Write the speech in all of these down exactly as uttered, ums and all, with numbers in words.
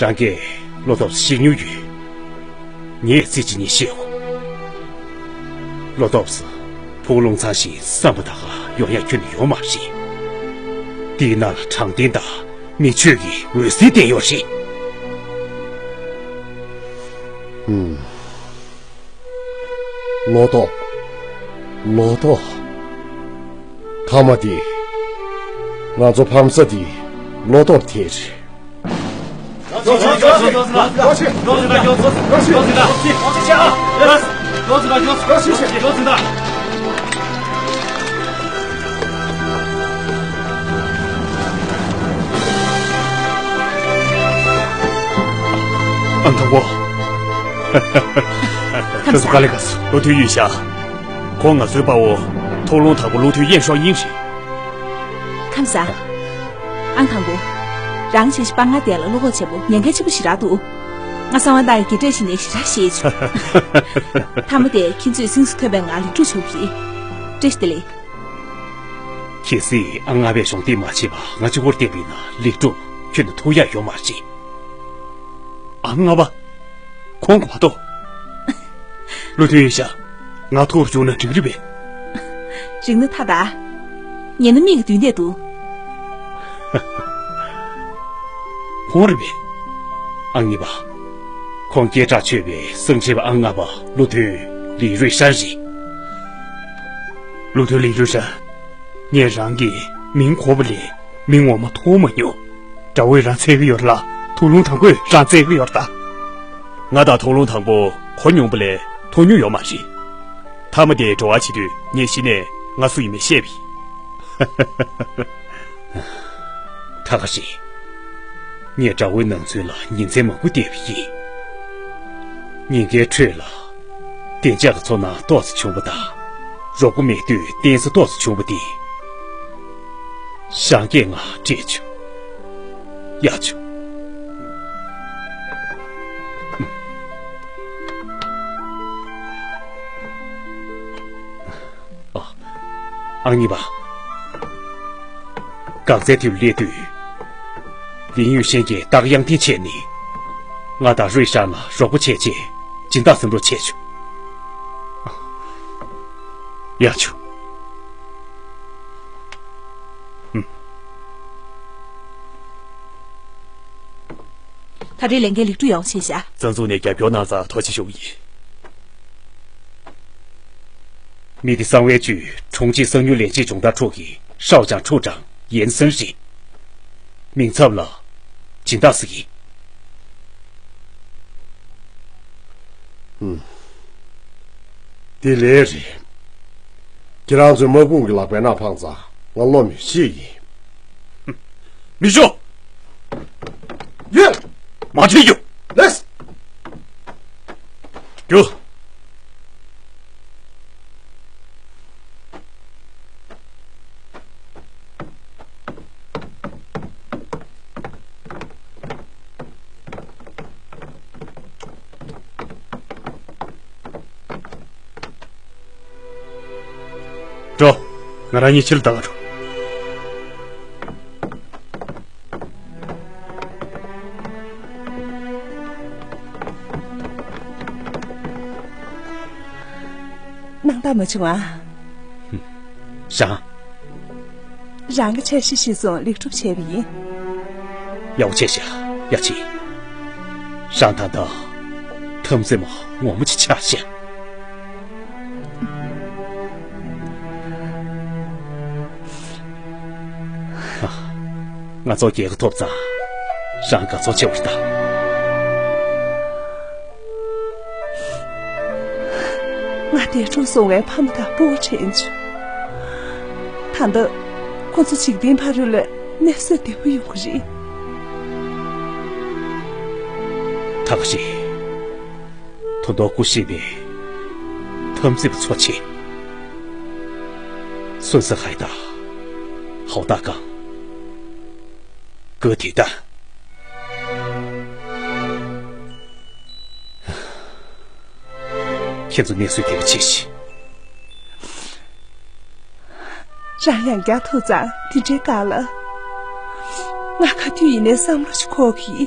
རང་གིས་བློ་ཐོབ་ཤི་མྱོང་ཡོད། ངས་རྩིས་ཀྱི་ཉིན་ཤེས་འོ། བློ་ཐོབ་ཕུག་ལུང་ཚང་ཞིག་བསམ་པ་ད་ག་ཡོང་ཡ་ཁྱོན་ནས་ཡོད་མ་རེད། དེའི་ནང་ལ་དྲང་བདེན་དང་མི་ཆོས་ཀྱི་འོད་ཟེར་བསྟན་ཡོད་རེད། ཧུམ། ལོ་ཏོག་ལོ་ཏོག་ཐ་མ་དེ། ང་ཚོ་ཕམ་ས་དེ་ལོ་ཏོག་དེ་རེད། ཨ་མཐོ་པོ། ཁམས་བཟང་། ཁ་ལེ་ཁ་སོ། བློ་མཐུན་ཡུལ་ཤ། ཁོང་ང་ཚོའི་དཔའ་བོ། ཐོག་ལུང་དང་པོ་བློ་མཐུན་ཡེ་ཧྲོ་ཡིན་རེད། ཁམས་བཟང་། ཨང་དང་པོ། རང་ཆེ་ཤི་པ་ང་དེ་ལ་བློ་ཁོག་ཆེ་པོ་ཉེན་ཁ་ཆེ་པོ་ཞེ་དྲག་འདུག་ང་གསང་བ་བདག་གི་རྒྱུ་འབྲས་ཤིག་ནས་ཞེ་དྲག་ཤེས་བྱུང་། མཐའ་མ་དེ་ཁྱེད་ཚོས་སེམས་སུ་ཐོན་པའི་ངང་ལེགས་གྲུབ་བྱུང་བ་རེད། བཀྲ་ཤིས་བདེ་ལེགས། གལ་སྲིད་ཨང་ལྔ་པས་གཞོགས་འདེགས་མ་བྱས་པ་ང་གཅིག་པོར་བརྟེན་པ་ཡིན་ན་ལེགས་གྲུབ་ཁྱོན་ནས་ཐོབ་ཡ་ཡོད་མ་རེད། ཨང་ལྔ་པ། ཁོང་གོ་མ་གཏོགས། བློ་མཐུན་ཡིན་ཤག་ང་ཐུག་རུ་བཅུག་ན་འགྲིག་རེད་པས། རིང་ན་ཐ་ད། ཉེ་ན་མིག་གི་མདུན་བསྡད་འདུག་ཁོང་རེད་པས། ཨང་གཉིས་པ། ཁོང་སྐད་གྲགས་ཆོད་པའི་སངས་རྒྱས་པ་ཨང་ལྔ་པ་བློ་མཐུན་ལི་རུའེ་ཧྲན་རེད། བློ་མཐུན་ལི་རུའེ་ཧྲན། ངས་རང་གི་མིང་གོ་བ་ལས་མིང་ངོ་མ་མཐོང་མ་མྱོང་། དགྲ་བོས་རང་བཙལ་གི་ཡོད་ལ། ཐུག་ལུང་དང་པོས་རང་བཙལ་གི་ཡོད་ད། ང་དང་ཐུག་ལུང་དང་པོ་གོ་མྱོང་པ་ལས་མཐོང་མྱོང་ཡོད་མ་རེད། མཐའ་མ་དེ་འགྲོ་བ་བྱེད་དུས་ངས་གཞི་ནས་ང་སུ་ཡིན་མིན་ཤེས་པས། ད་ག་རེད། ངས་དགྲ་བོའི་ནང་ཚུལ་ལ་ཉིན་མཚན་མང་པོ་བལྟས་པ་ཡིན། ཉིན་འགའི་ཁྲོད་ལ། བདེ་འཇགས་ཀྱི་ཚོར་སྣང་ཏོག་ཙམ་བྱུང་བ་དང་། རོགས་པ་མེད་དུས་བརྟེན་ས་ཏོག་ཙམ་བྱུང་བ་དེ། ཞང་གིས་ང་སྤྲད་བྱུང་། ཡག་བྱུང་། ཨ། ཨང་གཉིས་པ། འགག་རྩའི་དུས་སླེབས་དུས། ལིན་ཡུས་ཤན་གྱིས་རྟགས་ཡང་ཐེངས་བྱས་ནས། ང་དང་རུའེ་ཧྲན་ལ་རོགས་པ་བྱས་རྗེས་སྦྱིན་བདག་ཟིན་འགྲོ་བྱས་བྱུང་། ཡག་བྱུང་། ཧུམ། ད་རེས་ལས་འགན་ལེགས་གྲུབ་ཡོང་ཆེ་བཞག་བཙན་འཛུལ་ནས་རྒྱབ་སྐྱོར་གནང་ཙང་ཐུགས་རྗེ་ཆེ་ཞུ་གི་ཡིན། མི་དེ་གསང་བའི་བཅུད་གྲོང་ཁྱེར་གསང་མྱུལ་ལས་བྱེད་སྦྱོང་བརྡར་ཁྲོད་ཀྱི་ཧྲའོ་ཅང་ཁྲུའུ་ཀྲང་ཡན་སན་རེད། མིང་ཚབ་ལ་སྦྱིན་བདག་ཟེར་གི། ཧུམ། དེ་ལས་རེད། ཁྱེད་རང་ཚོའི་དམག་དཔུང་གི་ལག་པའི་ནང་འཕངས་ཙང་ང་བློ་མི་ཤེས་ཡིན། མི་ཤོག་ཡོད། མ་ཁྲིད་རྒྱུ། ལེགས། རྒྱུ། འགྲོ། ང་རང་གཉིས་ཕྱིར་ལྟ་ག་འགྲོ། སྣང་དག་མ་བྱུང་ཨ། ཧུམ། ཞང་། རང་གི་འཆར་གཞི་གཞིར་བཟུང་ལེགས་གྲུབ་བྱས་པ་ཡིན། ཡག་པོ་བྱས་ཤག་ཡ་ཆི། ཞང་ད་ལྟ་འཐབ་འཛིང་མ་ངོ་མ་ཅིག་ཆགས་ཤག་ང་ཚོ་རྒྱལ་ཁ་ཐོབ་ཙང་། ཞང་དགའ་ཚོར་ཆེ་བ་རེད་ད། ང་འདས་གྲོངས་སོང་བའི་ཕ་མ་དང་སྤུ་གུ་དྲན་བྱུང་། ད་ལྟ་ཁོ་ཚོ་འཇིག་རྟེན་ཕ་རོལ་ལ་གནས་གསོས་བདེ་པོ་ཡོང་གི་རེད། ཐག་རིང་། ད་དུང་སྐུ་གཤེགས་པའི་འཐབ་འཛིང་པ་ཚོ་ཆེ། སུན་ས་ཧའེ་ད། ཧའོ་ཏ་ཀང་། ཀུའུ་ཐི་ཏན། ཁྱེད་ཚོ་གནས་ཚུལ་དེ་ག་ཆེ་ཞིག་རང་ཡང་བསྐྱར་ཐུག་ཙང་དེ་འདྲའི་དཀའ་ལ། ང་ག་དུས་ཡིན་ནའི་བསམ་བློ་ཞིག་འཁོར་གི།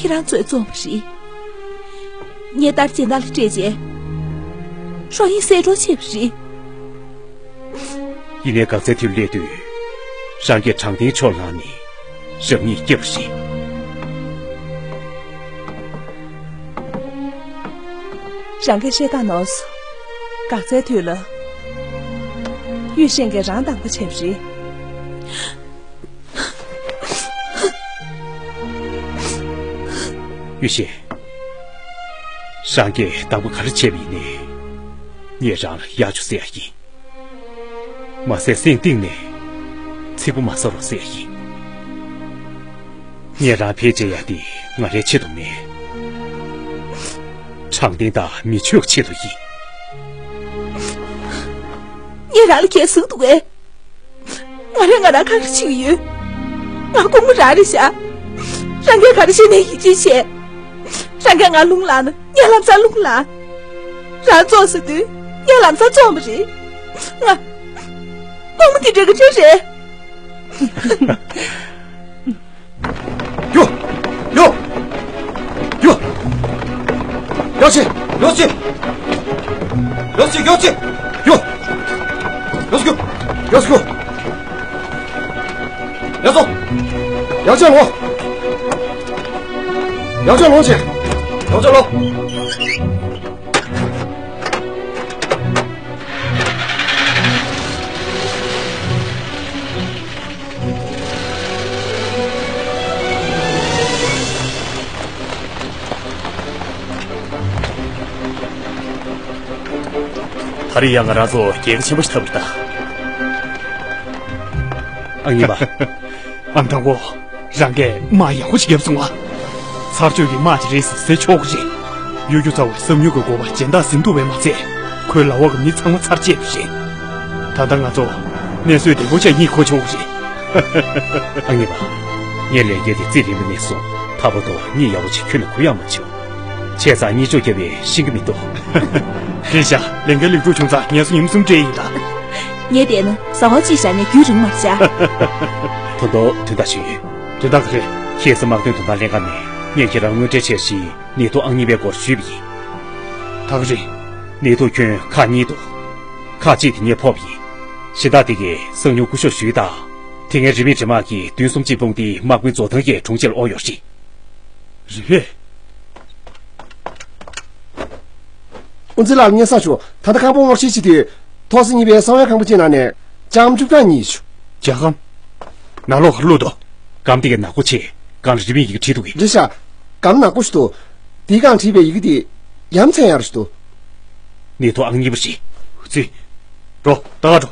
ཁྱེད་རང་ཚོས་བཙོངས་པ་རེད། ངས་ལྟར་སྦྱིན་བདག་ལ་སྤྲད་རྗེས། ཧྲོ་ཡིན་གསལ་སྒྲོག་བྱས་པ་རེད། ཡིན་ནའི་འགག་རྩའི་མཐུ་སླེབས་དུས། རང་གིས་དྲང་བདེན་ཕྱོགས་ལངས་ནས་རང་ཉིད་སྐྱོབ་པ་རེད། རང་གིས་བཤད་སྟངས་ནོར་སོང་། འགག་རྩའི་མཐུ་ལ། ཡུས་ཤིན་གྱིས་རང་དང་པོ་བྱས་པ་རེད། ཡུས་ཤིན། རང་གིས་དང་པོ་ག་རེ་བྱས་པ་ཡིན་ནའི། ངས་རང་ལ་ཡག་བྱུང་ཟེར་ཡ་ཡིན། མ་ཟད་སེམས་གཏིང་ནས་ཚིག་པ་མ་ཟ་རོགས་ཟེར་ཡ་ཡིན། ངས་རང་ཕལ་ཆེར་ཡ་དེ་ང་རའི་ཆེད་དུ་མེད། དྲང་བདེན་དང་མི་ཆོས་ཀྱི་ཆེད་དུ་ཡིན། ངས་རང་ལ་གལ་གསུངས་འདུག་གས། ང་རང་ང་རང་ག་རེ་བྱེད་ཀྱི་ཡོད། ང་དགོང་མོ་རང་རེད་ཤག་རང་གིས་ག་རེ་བཤད་ནའི་ཡིད་ཆེས་བྱས། རང་གིས་ང་རླུང་ལངས་ན་ངས་ལམ་སང་རླུང་ལངས། རང་བཙོང་ཟེར་དུས་ངས་ལམ་སང་བཙོང་བ་རེད། ང་དགོང་མོ་དེ་འདྲ་གི་འདྲ་རེད། ཡོ། ཡོ། ཡོ། ཡོ་ཆེ། ཡོ་ཆེ། ཡོ་ཆེ། ཡོ་ཆེ། ཡོ། ཡོ་ཆེ། ཡོ་ཆེ། ཡོ་ཆེ། ཡོ་ཆེ་ལོ། ཡོ་ཆེ་ལོ་ཆེ། ཡོ་ཆེ་ལོ། ད་རེས་ཡང་ང་རང་ཚོ་རྒྱལ་ཁ་ཆེན་པོ་ཞིག་ཐོབ་རེད་ད། ཨ་མྱེས་པ། ཨ་མ་དང་པོ། རང་གིས་དམག་ཡག་པོ་ཞིག་བརྒྱབ་སོང་ང་། ཚར་གཅོད་ཀྱི་དམག་ཅིག་རེད་ཟེར་ཆོག་གི་རེད། གཡོ་སྒྱུ་རྩ་བའི་བསམ་མྱོང་གི་འགོ་པ་སྦྱིན་བདག་ཟིན་ཐུབ་པས་མ་ཚད། ཁོའི་ལག་འོག་གི་མི་ཚང་མ་ཚར་བཅད་པ་རེད། ད་ལྟ་ང་ཚོ་གནས་ཚུལ་བདེ་པོ་ཅིག་རྙེད་གོ་ཆོག་གི་རེད། ཨ་མྱེས་པ། ངས་ལས་འགན་དེ་རྩིས་ལེན་པ་ནས་བཟུང་ད་བར་དུ་གཉིད་ཡག་པོ་ཅིག་ཁྱོན་ནས་ཁུག་ཡག་མ་བྱུང་། བྱས་ཙང་གཉིད་ཅོག་བརྒྱབ་པས་ཤེས་ཀྱི་མི་འདུག་རེད་ཤག་ལས་འགན་ལེགས་གྲུབ་བྱུང་ཙང་ངལ་གསོ་ཉིན་གསུམ་སྤྲད་ཡིན་ད། ངས་བལྟས་ན་ཟ་བ་གཅིག་བཞག་ནས་རྒྱུན་རིང་མ་བཞག་ད་དུང་དོན་དག་ཞིག་ཡོད། དོན་དག་ག་རེ། ཁྱེད་ཚོ་དམག་དོན་དོན་ཐང་ལྷན་ཁང་ནས་ངས་ཁྱེད་རང་དངོས་འབྲེལ་འཆར་གཞིའི་ནད་དུག་ཨང་གཉིས་པའི་སྐོར་ཞུས་པ་ཡིན། ད་ག་རེ། ནད་དུག་ཁྱོན་ཁག་གཉིས་འདུག་ཁག་གཅིག་དེ་ངས་ཕོག་པ་ཡིན། གཞན་དག་དེ་གའི་གསང་མྱུལ་སྐུ་ཞབས་ཞུས་དང་། དེ་སྔའི་རི་མེད་འདྲེ་དམག་གིས་བདུན་གསུམ་གཅིག་སྤུངས་ཏེ་དམག་དཔོན་རྫོགས་ཐང་གི་དྲུང་ཆེ་ལ་དབོར་ཡོད་རེད། རི་མེད། དབུ་འཛིན་ལགས་སྙན་སེང་ཞུ། ད་ལྟ་ཁང་པ་དབོར་སྐྱེལ་བྱེད་དུས། ཐོག་ས་གཉིས་པའི་གསང་བའི་ཁང་པ་གཅིག་ནང་ནས་ལྕགས་སྒམ་བཅུ་གྲངས་གཉིས་བྱུང་། ལྕགས་སྒམ། ནང་ལོགས་ག་རེ་བླུགས་འདུག་སྒམ་དེ་གའི་ནག་པོ་ཆེ། སྒང་ལ་རི་མེད་ཡི་གེ་བྲིས་འདུག་གས། རེད་ཤག་སྒམ་ནག་པོ་ཞིག་འདུག་དེའི་སྒང་བྲིས་པའི་ཡི་གེ་དེ་ཡ་མཚན་ཡག་རུ་ཞིག་འདུག་ནད་ཐོག་ཨང་གཉིས་པ་རེད། ཧུ་ཙི། འགྲོ། ད་ག་འགྲོ། དབུ་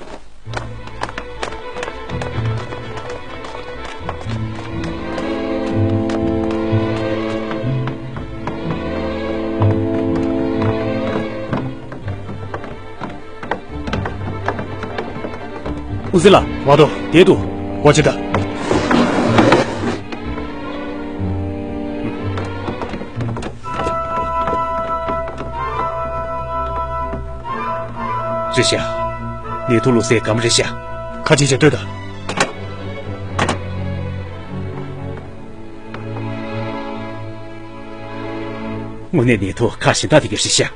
འཛིན་ལགས། མ་གཏོགས་བསྡད་འདུག་འོ་ཅི་ད། རེད་ཤག་ནད་དུག་བླུགས་སའི་སྒམ་རེད་ཤག་ཁ་ཅིག་བྱས་ལྟོས་དང་། དངོས་གནས་ནད་དུག་ཁག་གཞན་དག་དེ་གའི་རེད་ཤག་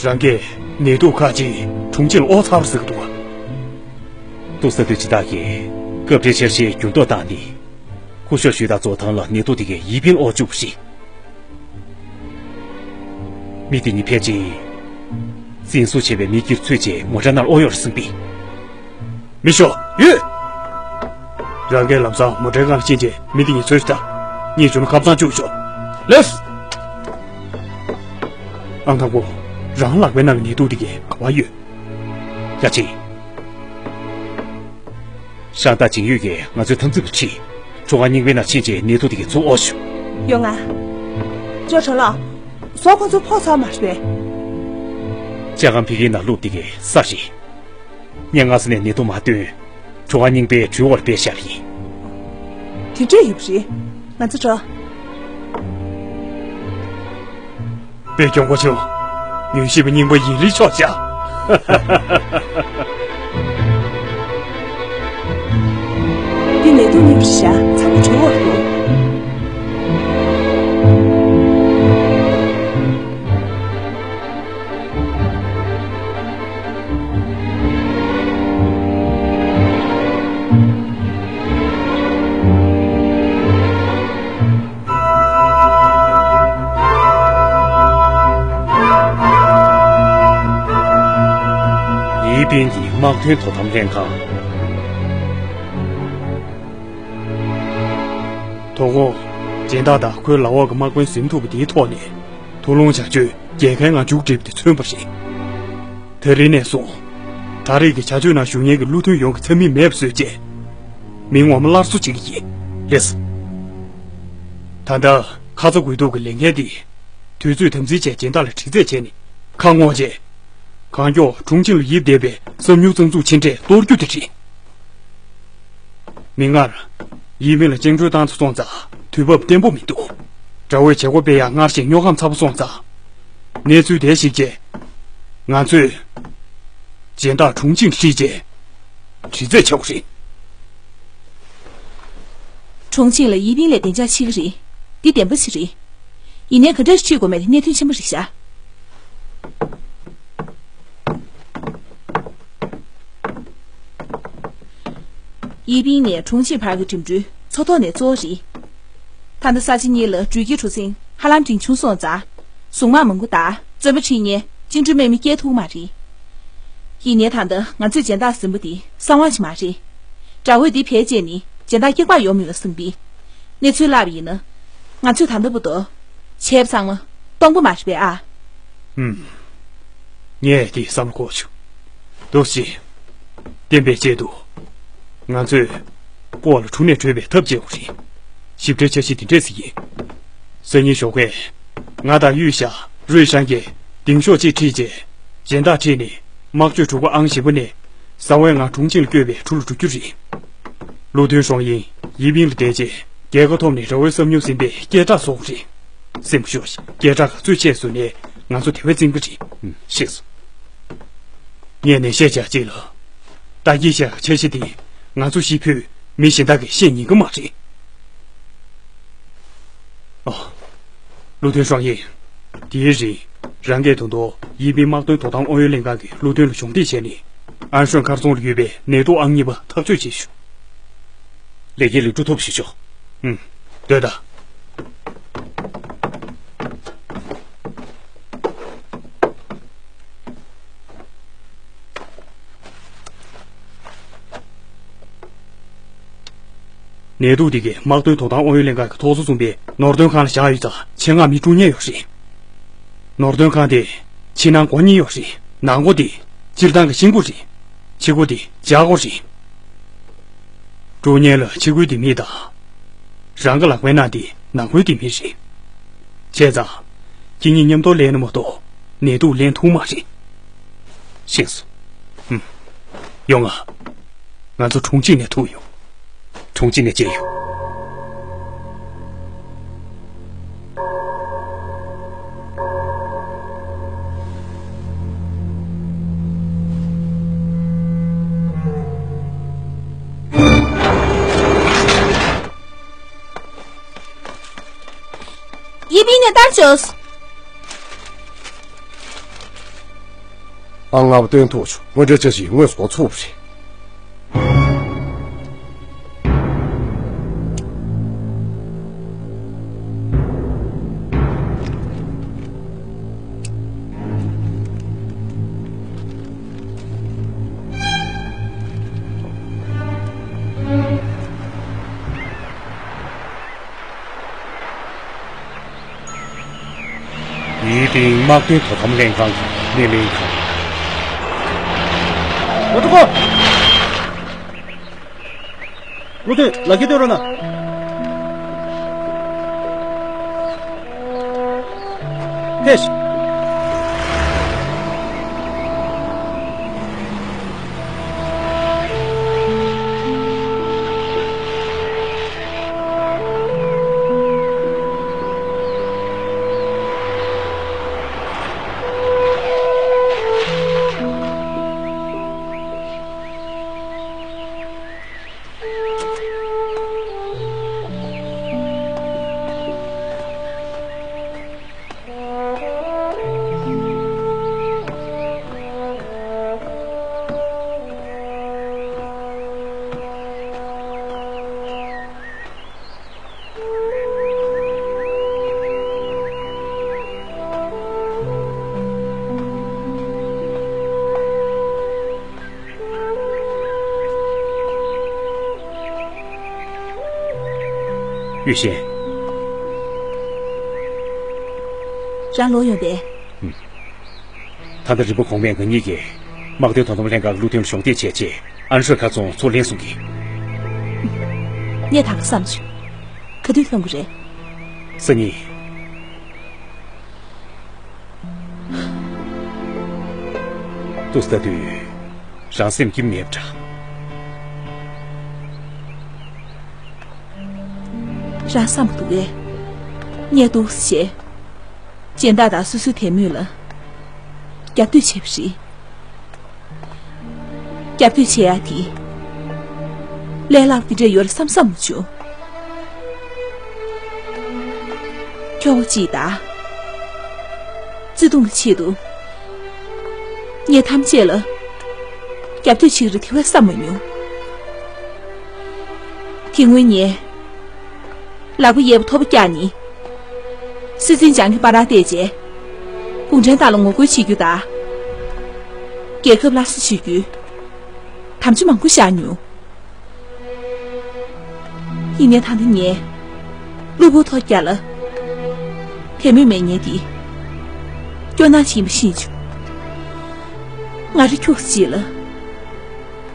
རང་གིས་ནད་དུག་ཁག་ཅིག་དྲུང་ཆེ་ལ་དབོར་ཚར་ཟེར་གི་འདུག་ག་འདུག་ས་དུས་སྦྱིན་བདག་གིས་སྐབས་འཕྲལ་འཆར་གཞི་འགྱུར་ལྡོག་བཏང་སྟེ། སྐུ་ཞབས་ཞུས་དང་རྫོགས་ཐང་ལ་ནད་དུག་དེ་གའི་ཡིད་ཕན་དབོར་བཅུག་པ་རེད། མི་དེ་གཉིས་ཕལ་ཆེར་འཛིན་བཟུང་བྱས་པའི་མི་དཀྱིལ་ཚུད་རྗེས་མོ་ཊའི་ནང་ལ་དབོར་ཡོད་རེད་བསམ་པས། མི་ཤོག་ཡོད། རང་གིས་ལམ་སང་མོ་ཊའི་སྒང་ཕྱིན་རྗེས་མི་དེ་གཉིས་འཚོལ་ཤོག་དང་། གཉིད་བྱུང་ན་ཁ་སང་བཅུག་ཤོག་ལེགས། ཨང་དང་པོ། རང་ལག་པའི་ནང་གི་ནད་དུག་དེ་གའི་ག་པར་ཡོད། ཡ་ཅི། ཤང་ཏ་ཅིང་ཡུས་ཀྱིས་ང་ཚོའི་འཐབ་འཛིང་པ་ཁྲིད། གྲོ་ཁང་རྙིང་པའི་ནང་ཕྱིན་རྗེས་ནད་དུག་དེ་གའི་ཚུར་དབོར་ཤོག་ཡོང་ང་། ཅོ་ཁྲོ་ལོ། ཟོག་ཁོ་ཚོ་ཕོག་ཚར་མ་རེད་པས། ལྕགས་སྒམ་ཕ་གིའི་ནང་བླུགས་དེ་གའི་ས་རེད། ངས་སྔ་ས་ནས་ནད་དུག་མ་བཏོན། གྲོ་ཁང་རྙིང་པའི་གྲུའི་འོག་ལ་སྦས་བཞག་པ་ཡིན། དེ་འདྲས་ཡོད་པ་རེད། ང་ཚོ་འགྲོ། དཔེ་གྱོང་པོ་ཆེ། ཉུལ་ཞིབ་པའི་རྙིང་པ་ཡིན་ལི་ཆོག་བྱ། འདི་ནས་ཐུག་ནི་བྱ་ཚང་མ་གྲོད་འོག་ཏུ། པིན་གྱི་དམག་དོན་དོ་དམ་ལྷན་ཁང་། དོ་དགོང་། སྦྱིན་བདག་དང་ཁོའི་ལག་འོག་གི་དམག་དཔོན་ཟིན་ཐུབ་པ་དེའི་ཐོག་ནས་ཐུགས་ལོངས་བྱ་སྤྱོད་རྒྱལ་ཁའི་ངང་མཇུག་སྒྲིལ་དེ་མཚོན་པ་རེད། དེ་རིང་ནས་བཟུང་། ད་རེས་ཀྱི་བྱ་སྤྱོད་ནང་ཞུགས་མཁན་གྱི་བློ་མཐུན་ཡོངས་ཀྱི་མཚན་མིང་མེད་པ་བཟོས་རྗེས། མི་ངོ་མ་སླར་གསོ་བྱེད་ཀྱི་ཡིན། ལགས་སོ། ད་ལྟ་ཁ་ཚ་དགོས་གཏུགས་ཀྱི་ལས་འགན་འདི། དུས་ཚོད་དམ་འཛིན་བྱས་སྦྱིན་བདག་ལ་དྲི་རྩད་བྱས་ནས་ཁ་སྔོག་རྗེས། གང་མགྱོགས་ཁྲུང་ཆིང་ལ་ཡིབ་བསྡད་པའི་བསམ་མྱོང་རྩ་འཛུགས་ཕྱིན་འབྲས་གཏོར་རྒྱུ་དེ་རེད། མིག་སྔར། ཡིན་མིན་ལ་བཅིངས་འགྲོལ་བཏང་ཚར་སོང་ཙང་དུས་བབ་བརྟན་པོ་མི་འདུག་དགྲ་བོའི་བྱེད་སྒོ་སྤེལ་ཡག་སྔར་བཞིན་རྙོག་གམ་ཚ་པོ་སོང་ཙང་། གནས་ཚུལ་དེ་གཞིགས་རྗེས། ང་ཚོས། སྦྱིན་བདག་ཁྲུང་ཆིང་ཁྲིད་རྗེས། དྲི་རྩད་བྱ་དགོས་རེད། ཁྲུང་ཆིང་ལ་ཡི་པིན་ལས་བདེ་འཇགས་ཆེ་གི་རེད། འདི་བདེན་པ་ཞིག་རེད། ཡིན་ནའི་ག་འདྲ་ཁྲིད་དགོས་མེད་དེ་གནད་དོན་ཆེན་པོ་རེད་ཤག་ཡི་པིན་ནས་ཁྲུང་ཆིང་བར་གྱི་འགྲིམ་འགྲུལ་མཚོ་ཐོག་ནས་གཙོ་བོ་རེད། ད་ལྟ་ས་ཆ་གཉིས་ལ་འགྲུལ་སྐྱེལ་གྲུ་གཟིངས་ཧ་ལམ་འབྲིང་ཆུང་སོང་ཙང་། གཟུངས་དམག་མང་པོ་དང་བཙོན་པ་ཁྲིད་མཁན་བཅིངས་འགྲོལ་དམག་མི་སྐྱེལ་ཐུབ་མ་རེད། ཡིན་ནའི་ད་ལྟ་ང་ཚོས་སྦྱིན་བདག་ཟིན་པ་འདི་གསང་བ་ཞིག་མ་རེད། དགྲ་བོས་འདི་བེད་སྤྱད་ནས་སྦྱིན་བདག་སྐྱེལ་པར་ཡོང་མིན་ལ་སེམས་པས། གནས་ཚུལ་བརླག་པ་ཡིན་ན། ང་ཚོས་ད་ལྟ་བར་དུ་བྱས་པ་ཚང་མ་སྟོང་པ་མ་རེད་པས་ཨ། ཧུམ། ངས་འདི་བསམ་བློ་འཁོར་བྱུང་། འདུག་སེ། བསྟན་པའི་ཆེད་དུ། ང་ཚོས་སྤོ་ལོ་གྲུ་ནས་བྲོས་པའི་ཐབས་བྱེད་དགོས་རེད། ཞིབ་ཕྲའི་འཆར་གཞི་འདི་འདྲས་ཞིག་ཡིན། སང་ཉིན་ཞོགས་ཀས་ང་དང་ཡུས་ཤ་རུས་ཤང་གིས་ལྡིང་ཤོག་ཅིག་ཁྲིད་རྗེས་སྦྱིན་བདག་ཁྲིད་ནས་དམག་སྤྱོད་གྲུ་པ་ཨང་བཞི་པ་ནས་གསང་བའི་ངང་ཁྲུང་ཆིང་ལ་བསྐྱོད་པའི་གྲུ་ལ་འགྲོ་རྒྱུ་རེད། བློ་མཐུན་ཧྲོང་ཡིན་ཡི་པིན་ལ་བསྡད་རྗེས་རྒྱལ་ཁ་ཐོབ་ནས་དགྲ་བོའི་བསམ་མྱོང་ཟིན་པའི་སྐད་གྲགས་བཟོ་དགོས་རེད། སེམས་ཤོར་ཞིག་སྐད་གྲགས་ག་ཚོད་ཆེ་བཟོ་ནས་ང་ཚོ་དེ་བས་བཙན་གྱི་རེད། ཤེས་སོང་། ངས་ནན་བཤད་བྱ་ཅིག་ལ། ད་གིན་བཤད་འཆར་གཞི་དེ་ང་ཚོ་ཤི་ཕོད་མི་གཞན་དག་གིས་ཤེས་ཉན་གི་མ་རེད། ཨོ། བློ་མཐུན་ཧྲོང་ཡིན། དེའི་རིང་རང་གིས་ད་དུང་ཡི་པིན་དམག་དོན་དོ་དམ་ཨང་ཡོད་ལྷན་ཁང་གི་བློ་མཐུན་ལ་གཞོགས་འདེགས་བྱས་ནས་ཨན་ཧྲོན་མཁར་རྫོང་ལ་ཡོད་པའི་ནེ་ཏོ་ཨང་གཉིས་པ་ཐག་གཅོད་བྱེད་ཤོག་ལས་ཀྱི་ལེགས་གྲུབ་ཐོབ་ཞུ་ཆོག་ཧུམ། སྡོད་ད། ནད་དུག་འདི་གའི་དམག་དོན་དོ་དམ་ཨང་ཡོད་ལྷན་ཁང་གི་ཐོག་སོ་གསུམ་པའི་ནོར་དོན་ཁང་ལ་བཞག་ཡོད་ཙང་ཆེད་མངགས་མི་དཀྲུག་མཁན་ཡོད་རེད། ནོར་དོན་ཁང་དེ་ཕྱི་ནང་སྒོ་གཉིས་ཡོད་རེད། ནང་སྒོ་དེ་སྤྱིར་བཏང་གི་ཤིང་སྒོ་རེད། ཕྱི་སྒོ་དེ་བྱག་སྒོ་རེད། དཀྲུག་མཁན་ལ་ཕྱི་སྒོའི་ལྡེ་མིག་དང་། རང་གི་ལག་པའི་ནང་དེ་ནང་སྒོའི་ལྡེ་མིག་རེད། བྱས་ཙང་། ཁྱེད་གཉིས་མཉམ་དུ་ལེན་ན་མ་གཏོགས་ནད་དུག་ལེན་ཐུབ་མ་རེད། ཤེས་སོང་། ཧུམ། ཡོང་ང་། ང་ཚོ་ཁྲུང་ཆིང་ནས་ཐུག་ཡོང་། ཁྲུང་ཆིང་ནས་མཇལ་ཡོང་། ཡི་པིན་ནས་ལྟར་བྱོས། ཨང་ལྔ་པ་སྟོན་ཐུབ་བྱུང་། དངོས་འབྲེལ་འཆར་གཞི་དངོས་སུ་འགོ་ཚུགས་པ་རེད། ཡི་པིན་དམག་དོན་དོ་དམ་ལྷན་ཁང་གི་སྣེ་ལེན་ཁང་། ལོ་ཀྲུ་ཀོ། བློ་མཐུན་ལག་འཁྱེར་སྟོན་རོགས་གནང་། ཕེབས། ཡུས་ཤན། རང་ལོག་ཡོང་པས། ད་ལྟ་རིམ་པ་གོང་མས་ང་གཉིས་ཀྱིས་དམག་དོན་དོ་དམ་ལྷན་ཁང་གི་བློ་མཐུན་ལ་གཞོགས་འདེགས་བྱས་རྗེས་ཨན་ཧྲོས་མཁར་རྫོང་ཚུར་ལེན་སོང་གི། ངས་ད་ག་བསམ་བྱུང་། ག་དུས་ཐོན་དགོས་རེད། སང་ཉིན། ཏུ་ལྟ་དུས་རང་སེམས་སྐྱིད་མེད་པ་འདྲ། རང་བསམ་པ་འདུག་གས། ངས་འདུག་སེ་བྱས། སྦྱིན་བདག་དང་སོ་སོའི་དད་མོས་ལ་རྒྱབ་གཏོད་བྱས་པ་རེད། རྒྱབ་གཏོད་བྱེད་ཡག་དེ་ལས་སླ་པོ་དེ་འདྲ་ཡོད་རེད་བསམ་བསམ་མ་བྱུང་། ཁྱོ་ག་གཅིག་དང་བརྩེ་དུང་གི་ཆེད་དུ་ངས་ཐམས་ཅད་ལ་རྒྱབ་གཏོད་བྱེད་ཀྱི་རེད་དེ་བས་བསམ་མ་མྱོང་། དེ་སྔོན་ངས་ལག་པ་གཡས་པ་ཐོར་པ་བཀྱགས་ནས། སྲིད་འཛིན་ལྗང་གི་པར་ར་བལྟས་རྗེས། གུང་ཁྲན་ཏང་ལ་ངོ་རྒོལ་བྱེད་རྒྱུ་དང་། རྒྱལ་ཁབ་སླར་གསོ་བྱེད་རྒྱུའི་དམ་བཅའ་མང་པོ་བཞག་མྱོང་། ཡིན་ནའི་ད་ལྟ་ངས་གློ་བུར་ཐོལ་རྒྱག་ལ་དད་མོས་མེད་མཁན་དེ་སྐྱོ་སྣང་ཞིག་ཡིན་པ་ཤེས་བྱུང་། ང་རང་ཁྱུག་ཅིག་ལ་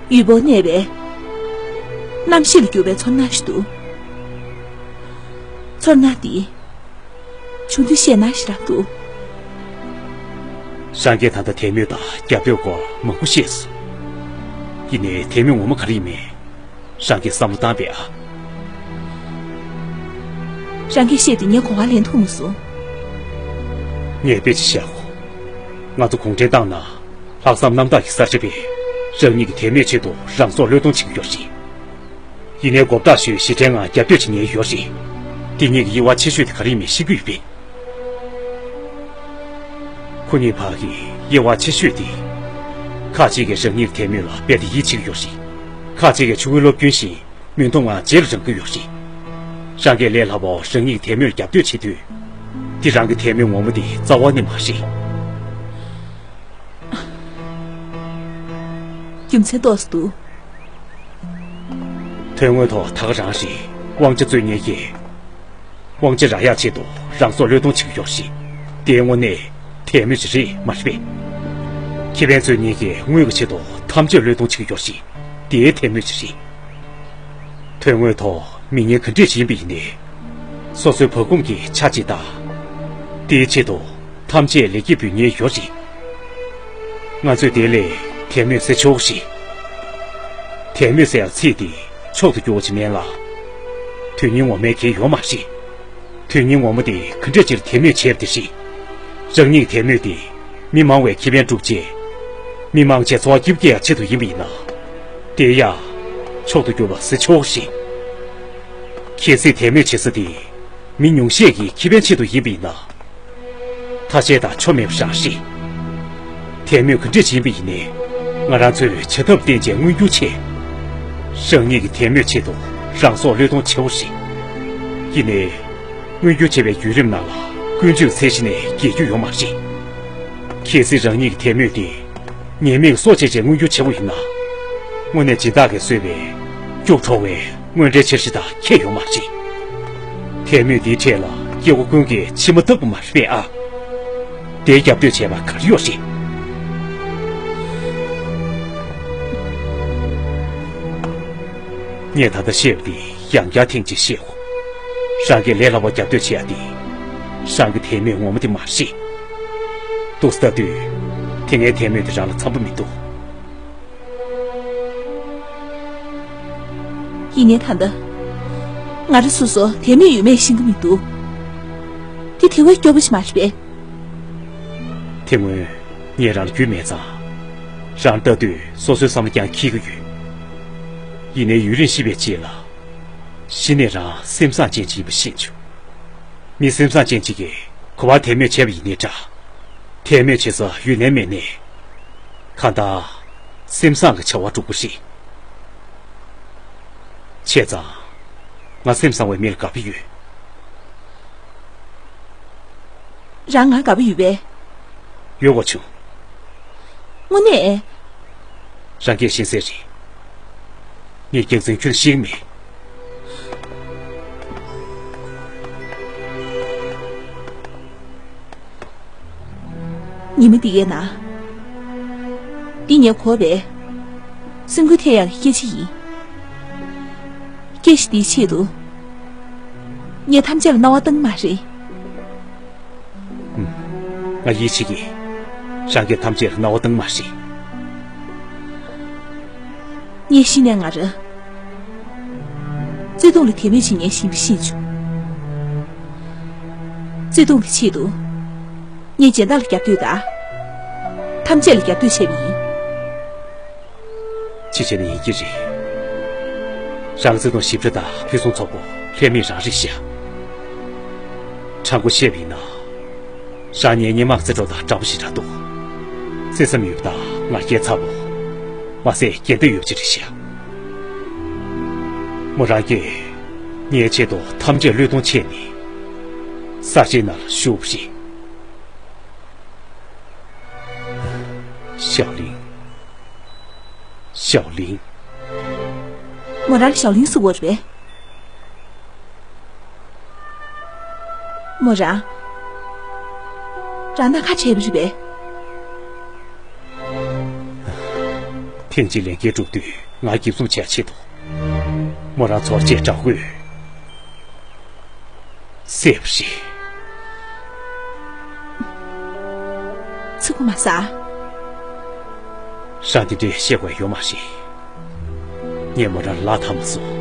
ཡུལ་བོར་གནས་པའི་གནམ་གཤིས་ལ་གྱུར་པའི་ཚོར་སྣང་ཞིག་འདུག། ཚོར་སྣང་འདི་ཆུང་དུས་བཤད་ན་ཞེ་དྲག་འདུག། རང་གིས་ད་ལྟ་དད་མོས་དང་རྒྱབ་སྐྱོར་སྐོར་མང་པོ་བཤད་སོང་། ཡིན་ནའི་དད་མོས་ངོ་མ་ག་རེ་ཡིན་མིན་རང་གིས་བསམ་བློ་བཏང་པས་ཨ། རང་གིས་བཤད་དེ་ངས་གོ་བ་ལེན་ཐུབ་མ་སོང་། ངས་དཔེ་ཅིག་བཤད་གོ། ང་ཚོ་གུང་ཁྲན་ཏང་ནང་ལྷག་བསམ་རྣམ་དག་གི་གསར་བརྗེ་པས་རང་ཉིད་ཀྱི་དད་མོས་ཆེད་དུ་རང་སྲོག་བློས་གཏོང་བྱེད་ཀྱི་ཡོད་རེད། ཡིན་ནའི་མགོ་བཏགས་ཞུས་ཞི་བྲལ་ངང་རྒྱབ་སྐྱོར་བྱེད་མཁན་ཡོད་རེད། དེ་གཉིས་ཀྱི་དབྱེ་བ་ཆེ་ཤོས་དེ་ག་རེ་ཡིན་མིན་ཤེས་ཀྱི་ཡོད་པས། ཁོ་གཉིས་བར་གྱི་དབྱེ་བ་ཆེ་ཤོས་དེ། ཁ་ཅིག་གིས་རང་ཉིད་ཀྱི་དད་མོས་ལ་རྦད་དེ་ཡིད་ཆེས་ཀྱི་ཡོད་རེད། ཁ་ཅིག་གིས་ཕྲུ་གུའི་སློབ་རྒྱུན་བཞིན་མུན་དོང་ངང་རྗེས་ལ་འབྲང་གི་ཡོད་རེད། རང་གིས་ལས་སླ་པོ་རང་ཉིད་ཀྱི་དད་མོས་ལ་རྒྱབ་གཏོད་བྱེད་དུས། དེ་རང་གི་དད་མོས་ངོ་མ་དེ་རྩ་བ་ནས་མ་རེད། རྒྱུ་མཚན་ཏོག་ཙམ་འདུག། དོན་དངོས་ཐོག་ད་ག་རང་རེད། དབང་ཆ་རྩོད་མཁན་གྱིས་དབང་ཆ་རག་ཡག་ཆེད་དུ་རང་སྲོག་བློས་གཏོང་བྱེད་ཀྱི་ཡོད་རེད། དེའི་དངོས་གནས་དད་མོས་ཅིག་རེད་མ་རེད་པས། ཁེ་ཕན་རྩོད་མཁན་གྱིས་དངུལ་གྱི་ཆེད་དུ་ཐམས་ཅད་བློས་གཏོང་བྱེད་ཀྱི་ཡོད་རེད། དེའི་དད་མོས་ཅིག་རེད། དོན་དངོས་ཐོག་མི་ངན་ག་འདྲས་ཤིག་ཡིན་པ་ཡིན་ནའི། སོ་སོའི་བག་འཁུམས་ཀྱི་ཆ་གཅིག་དང་། དེའི་ཆེད་དུ་ཐམས་ཅད་ལེགས་སྐྱེས་འབུལ་མཁན་ཡོད་རེད། ང་ཚོས་དེ་ལས་དད་མོས་ཟེར་ཆོག་ཞིག། དད་མོས་ཟེར་ཡག་ཚིག་འདི་མཆོག་ཏུ་གྱུར་པ་ཅིག་མིན་ལ། དོན་སྙིང་ངོ་མའི་གལ་ཡོད་མ་རེད། དོན་སྙིང་ངོ་མ་དེ་ག་འདྲས་ཅིག་ལ་དད་མོས་བྱས་པ་དེ་རེད། རང་ཉིད་ཀྱི་དད་མོས་དེ་མི་མང་བའི་ཁེ་ཕན་སྒྲུབ་ཆེད། མི་མང་ཆེ་འཚོ་བ་སྐྱིད་པོ་སྐྱེལ་ཡག་ཆེད་དུ་ཡིན་པ་ཡིན་ན། དེ་ཡང་མཆོག་ཏུ་གྱུར་པ་ཟེར་ཆོག་ཞིག། གལ་སྲིད་དད་མོས་བྱེད་ས་དེ་མི་ཉུང་ཤས་ཀྱི་ཁེ་ཕན་ཆེད་དུ་ཡིན་པ་ཡིན་ན། ཐ་ཤལ་དང་ཆོ་མེད་པ་རང་རེད། དད་མོས་ག་འདྲས་ཡིན་པ་ཡིན་ནའི་ང་རང་ཚོས་བྱ་ཐབས་བསྟེན་བྱས་མངོན་འགྱུར་ཆེད། རང་ཉིད་ཀྱི་དད་མོས་ཆེད་དུ་རང་སྲོག་བློས་གཏོང་བྱེད་དགོས་རེད། ཡིན་ནའི། མངོན་འགྱུར་བྱེད་པའི་བརྒྱུད་རིམ་ནང་ལ་ཀུན་སྤྱོད་ཚད་གཞི་ནས་རྒྱས་རྒྱུ་ཡོད་མ་རེད། གལ་སྲིད་རང་ཉིད་ཀྱི་དད་མོས་དེ་ཉེས་དམིགས་སྲོག་བཅད་བྱས་མངོན་འགྱུར་བྱེད་དགོས་ཡིན་ན། དངོས་གནས་སྦྱིན་བདག་གིས་བཟོས་པའི་སྐྱུག་བྲོ་བའི་དངོས་འབྲེལ་འཆར་གཞི་དང་ཁྱད་ཡོད་མ་རེད། དད་མོས་འདིའི་འཕྲལ་ལ་སྐྱེ་བོ་ཀུན་གྱིས་མཆི་མ་བཏབ་པ་མ་རེད་པས་ཨ། དེའི་རྒྱབ་གཏོད་བྱས་པ་ག་རེ་ཡོད་རེད། ངས་ད་ལྟ་བཤད་པ་འདི་ཡང་བསྐྱར་ཐེངས་གཅིག་བཤད་དགོས། རང་གིས་ལས་སླ་པོ་རྒྱབ་གཏོད་བྱེད་ཡ་དེ། རང་གི་དད་མོས་ངོ་མ་དེ་མ་རེད། འདུག་སེ་ལྟ་དུས། དེ་སྔའི་དད་མོས་དེ་རང་ལ་འཚམ་པོ་མི་འདུག། ཡིན་ནའི་ད་ལྟ། ང་རང་སོ་སོ་དད་མོས་ཡོད་མེད་ཤེས་ཀྱི་མི་འདུག། དེ་དེ་བས་སྐྱོ་པོ་ཞིག་མ་རེད་པས། དེ་སྔོན་ངས་རང་ལ་རྒྱུས་མེད་ཙང་། རང་ལྟ་དུས་སོ་སོའི་བསམ་བློ་ཀྱང་འཁྱེར་གྱི་ཡོད། ཡིན་ནའི་ཡུན་རིང་ཤི་བའི་རྗེས་ལ། གཞི་ནས་རང་སེམས་བཟང་ཅན་ཅིག་ཡིན་པ་ཤེས་བྱུང་། མི་སེམས་བཟང་ཅན་ཅིག་གིས་ག་པར་དད་མོས་བྱས་པ་ཡིན་ནའི་འདྲ། དད་མོས་བྱེད་ས་ཡུན་ནན་མེད་ནའི། གང་ལྟར། སེམས་བཟང་གི་བྱ་བ་སྒྲུབ་དགོས་རེད། བྱས་ཙང་། ང་སེམས་བཟང་བའི་མི་ལ་དགའ་པོ་ཡོད། རང་ང་དགའ་པོ་ཡོད་པས། ཡོད་དགོས་བྱུང་། དངོས་གནས། རང་སྐད་ཤེས་གསལ་རེད། ངས་རྒྱག་འཛིན་ཁྱོད་ཤེས་ཀྱི་མེད། ཉི་མ་འདི་གའི་ནང་། འདི་ངས་གོ་བས། སེམས་འགུལ་ཐེབས་ཡག་གི་སྐད་ཆ་ཡིན། སྐད་ཆ་འདིའི་ཆེད་དུ། ངས་ཐམས་ཅད་ལ་རྣ་བ་བཏང་མ་རེད། ཨུམ། ང་ཡིད་ཆེས་ཀྱིས། རང་གིས་ཐམས་ཅད་ལ་རྣ་བ་བཏང་མ་རེད། ངས་གཞི་ནས་ང་རང་། བརྩེ་དུང་ལ་དད་མོས་བྱེད་མཁན་ཞིག་ཡིན་པ་ཤེས་བྱུང་། བརྩེ་དུང་གི་ཆེད་དུ། ངས་སྦྱིན་བདག་ལ་རྒྱབ་གཏོད་དང་། ཐམས་ཅད་ལ་རྒྱབ་གཏོད་བྱས་པ་ཡིན། ཅི་བྱས་ནས་ཡིན་གྱི་རེད། རང་བརྩེ་དུང་ཞིབ་ཕྲ་དང་ཕུན་སུམ་ཚོགས་པོ་ལྷད་མེད་རང་རེད་ཤག། དྲང་པོ་བཤད་པ་ཡིན་ན། རང་ཉིད་སྔོན་མ་བརྩེ་གྲོགས་དང་འདྲ་པོ་ཞིག་རེད་འདུག། བརྩེ་སེམས་ཡོད་པ་དང་ང་རྒྱལ་ཚ་པོ། མ་ཟད་རྒྱལ་འདོད་ཡོད་ཅིག་རེད་ཤག། མོ་རང་གིས་ངའི་ཆེད་དུ་ཐམས་ཅད་བློས་གཏོང་བྱས་ནས། ས་ཆའི་ནང་ལ་བཞུགས་པ་རེད། ཞའོ་ལིང་། ཞའོ་ལིང་། མོ་རང་ལ་ཞའོ་ལིང་ཟེར་བ་རེད་པས། མོ་རང་། རང་དང་ཁ་བྲལ་བ་རེད་པས། ཐེངས་གཅིག་ལས་འགན་སྒྲུབ་དུས་ང་འགེབས་སྲུང་བྱེད་ཆེད་དུ། མོ་རང་ཚོར་ཅེས་དྲག་དགོས། སེ་བ་ཞིག། ཚིག་པ་མ་ཟ། རང་དེ་འདྲས་བཤད་དགོས་ཡོད་མ་རེད། ངས་མོ་རང་ལ་ཐར་མ་སོང་།